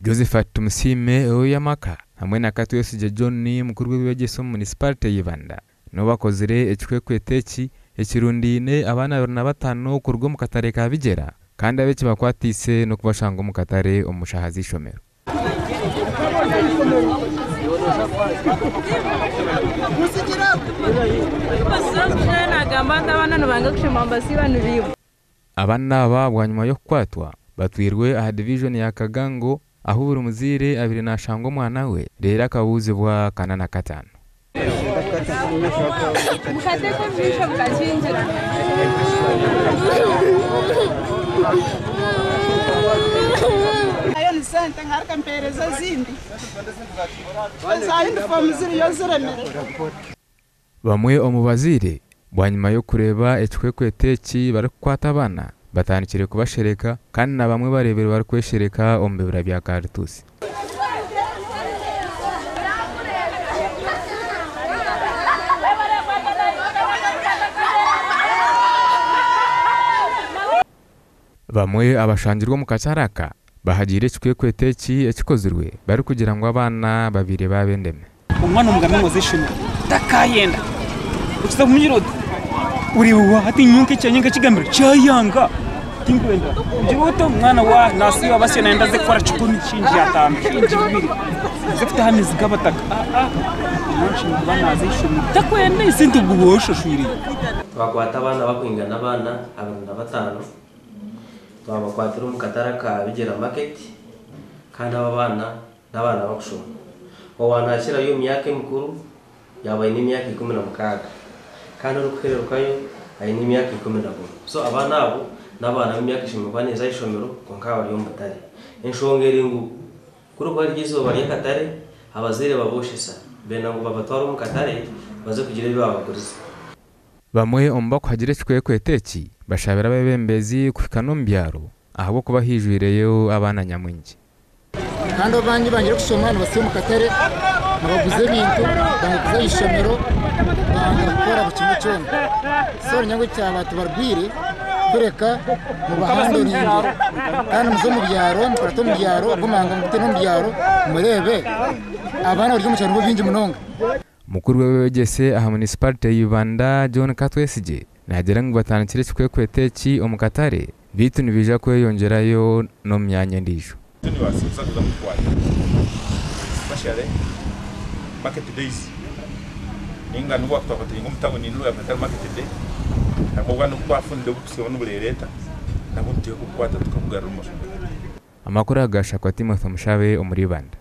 Josephat Tumusiime Owoyamaka hamwe na Katwesigye John mukuru w'eby'obwegyese omu munisiparite ya Ibanda nibo bakozire ekikwekweto eki ekirundaine abaana 25 kuruga omu katare ka Bigyera kandi abu ekibakwatiise n'okubashanga omu katare omu shaaha z'eishomero. Abaana aba bwanyima y'okukwatwa batwirwe aha divijoni ya Kagango ahu buri muzaire abaire nashanga omwana we reero akabuuzibwa kana na kataano. Bamwe omu bazaire bwanyima y'okureeba ekikwekweto eki barikukwata abaana batandikire kubashereka kandi na bamwe bareebire barikweshereka omu bibira bya karituusi. Bamwe abashangirwe omu kakyaro aka bahagiire ekikwekweto eki ekikozirwe barikugira ngu abaana babaire baaba endeme. Omwana omugambe ngu aze ishomero takaayenda. Okiza kumugira oti oreeba hati nyowe nk'ekyangye nkakigambira kyayanga tinkwenda. Ogira oti omwana wa nasiiba basyo nayenda aze kukora kikumi shingi ataano shingi bibiri aze kutaha amaizi g'abataka aa omwana ashemereire kuba naaza ishomero takwenda esente obwo oba oshashwire. Twakwata abaana barikwingana abaana 25 twabakwatira omu katare aka Bigyera Market kandi abo abaana n'abaana barikushoma. Owaanakirayo omu myaka emikuru yaaba aine emyaka 16 kandi orikuhererukayo aine emyaka 11. So abaana abo n'abaana b'emyaka eshemereire kuba neeza aha ishomero kwonka bari omu butare. Enshonga eri ngu kurikuba riri eizooba ry'akatare abazaire babooshesa benda ngu babatware omu katare baze kugira ebi baabaguriza. Bamwe omu bakuhagira ekikwekweto eki bashabire abeebembezi kuhika n'omu byaro ahabw'okuba haijwireyo abaana nyamwingi. Kandi abandi bangire kushoma nibasiiba omu katare nibaguza ebintu banga kuza aha ishomero banga kukora buri kimwe kyona. So niinye ngu kyaba tibarwaire kureka mubahandoringe kandi muze omu byaro mukurate omu byaro gumanga mugute n'omu byaro mureebe abaana abari omu kyaro nibo baingi munonga. Mukuru w'eby'obwegyese aha munisiparite ya Ibanda, John Katwesigye naagira ngu batandikire ekikwekweto eki omu katare beitu nibaija kweyongyerayo n'omu myanya endiijo. Amakuru aga gashakwa Timothy Omushabe omuri Ibanda.